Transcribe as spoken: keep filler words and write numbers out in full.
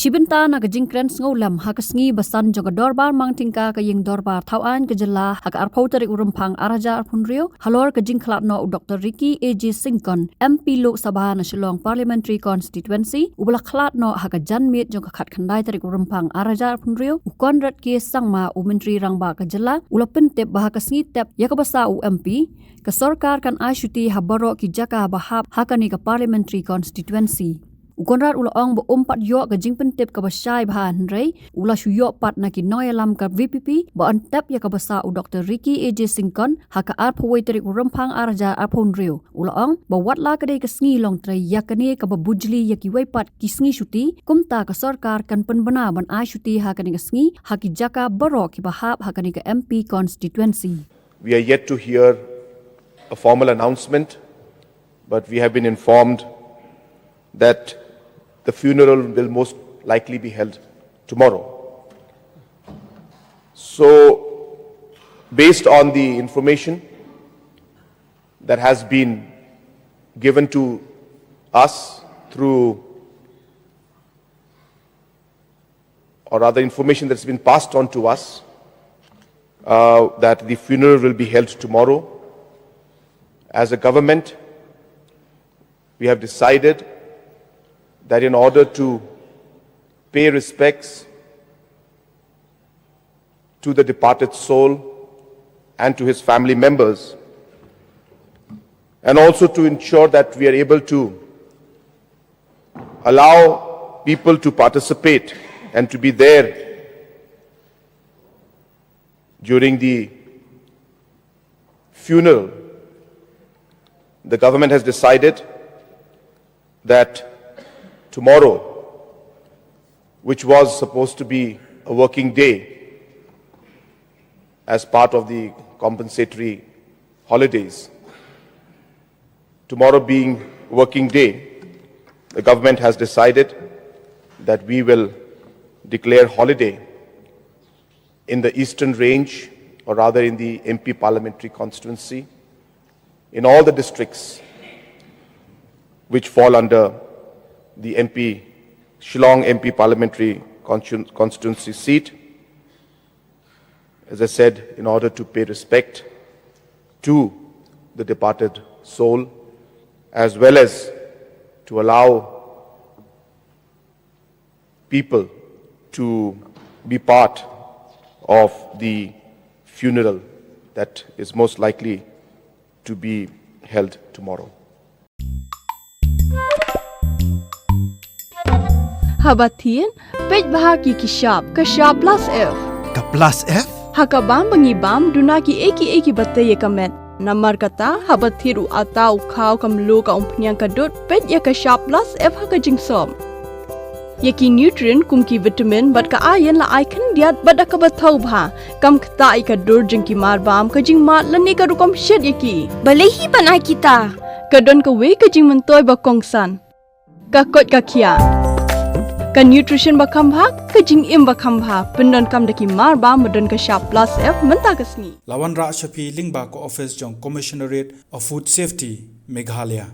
Shibynta na ka jingkren sngewlem ha ka sngi ba san jong ka dorbar mang tyngka ka ïing dorbar thaw aiñ ka jylla ha ka arphew tarik u Rymphang ar hajar arphew hynriew, halor ka jingkhlad noh u Doktor Ricky A J Syngkon, M P Lok Sabha na Shillong Parliamentary Constituency, uba la khlad noh ha ka janmiet jong ka khatkhyndai tarik u Rymphang ar hajar arphew hynriew, u Conrad K Sangma, u Myntri Rangbah ka jylla, u la pyntip ba ha ka sngi tep ïa kaba sah u M P, ka sorkar kan ai shuti ha baroh ki jaka ba hap ha kane ka Parliamentary Constituency. U Conrad u la ong ba um pat ïoh ka jingpyntip kaba shai bha, hynrei u la shu ïoh pat na ki nongïalam ka V P P ba yn tep ïa kaba sah u Doktor Ricky A J Syngkon ha ka arphew wei tarik u Rymphang ar hajar arphew hynriew. U la ong ba wat la ka dei ka sngi Longtrei ïa kane kaba bujli ïa kiwei pat ki sngi shuti, kumta ka sorkar kan pynbna ban ai shuti ha kane ka sngi ha ki jaka baroh kiba hap ha kane ka M P constituency. We are yet to hear a formal announcement, but we have been informed that the funeral will most likely be held tomorrow. So, based on the information that has been given to us through, or rather, information that's been passed on to us, uh, that the funeral will be held tomorrow. As a government, we have decided that in order to pay respects to the departed soul and to his family members, and also to ensure that we are able to allow people to participate and to be there during the funeral, the government has decided that tomorrow, which was supposed to be a working day as part of the compensatory holidays, tomorrow being working day, the government has decided that we will declare holiday in the Eastern Range, or rather in the M P parliamentary constituency, in all the districts which fall under the M P, Shillong M P parliamentary constitu-, constituency seat, as I said, in order to pay respect to the departed soul, as well as to allow people to be part of the funeral that is most likely to be held tomorrow. Haba thied, peit bha ki ki shap, ka shap plus F. Ka plus F? Ha ka bam ba ngi bam, duna ki ei ki ei kiba tei ïa ka met. Namar kata, haba thied u atta u khaw ka mluh ka umphniang ka dud, peit ïa ka shap plus F ha ka jingsop. Ïa ki nutrient kum ki vitamin bad ka iron la ai khyndiat bad da kaba thaw bha. Kam ktah ïa ka dur jong ki mar bam, ka jingmad lane ka rukom shet ïa ki. Balei hi ban ai kita? Ka don kawei ka jingmyntoi ba kongsan. Ka koit ka khiah. Ka nutrition ba kham bha, ka jingim ba kham bha, pyndonkam da ki mar bam ba don ka shap plus F mynta ka sngi. La wanrah sha phi lyngba ka office jong Commissionerate of Food Safety, Meghalaya.